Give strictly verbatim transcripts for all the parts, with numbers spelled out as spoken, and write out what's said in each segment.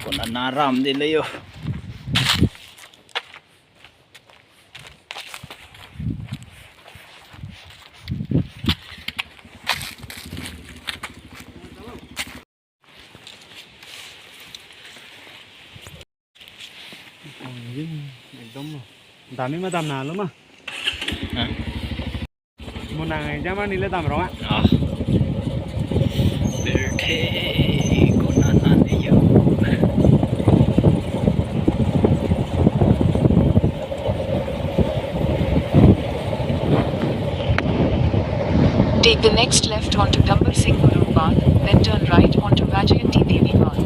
Konat aram dele yo. Ekdom lo. Dam-i ma damnalo ma? Hah? Mo nang jama nile damrong a. Ah. Pirthe konat an yo. Take the next left onto Gambhir Singh Guru Path, then turn right onto Vaijayanti Devi Path.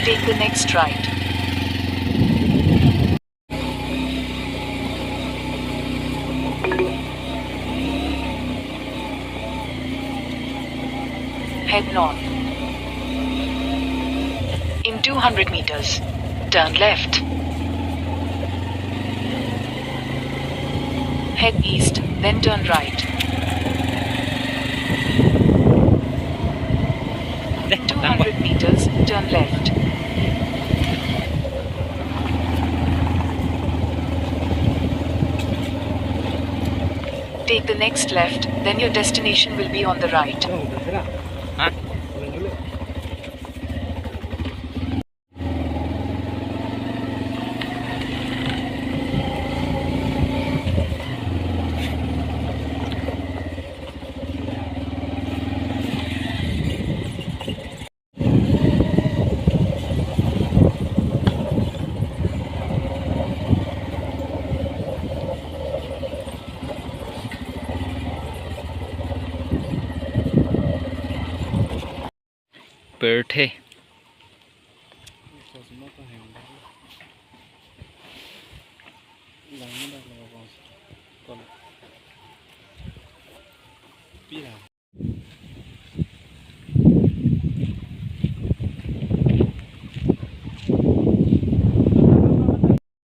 Take the next right. Head north. In two hundred meters, turn left. Head east, then turn right. Deh, two hundred meters, turn left. Take the next left, then your destination will be on the right. Hah? Pirthe.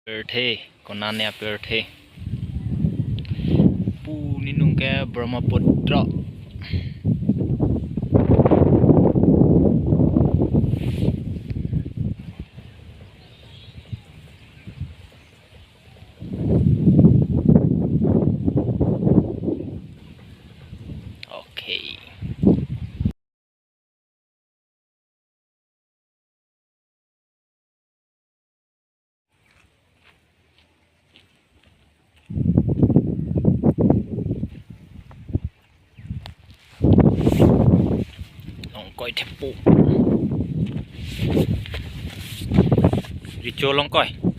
Pirthe, konane apirthe. Pu ninung ke Brahmaputra. Okay. Longkoi thepo. Recho Longkoi.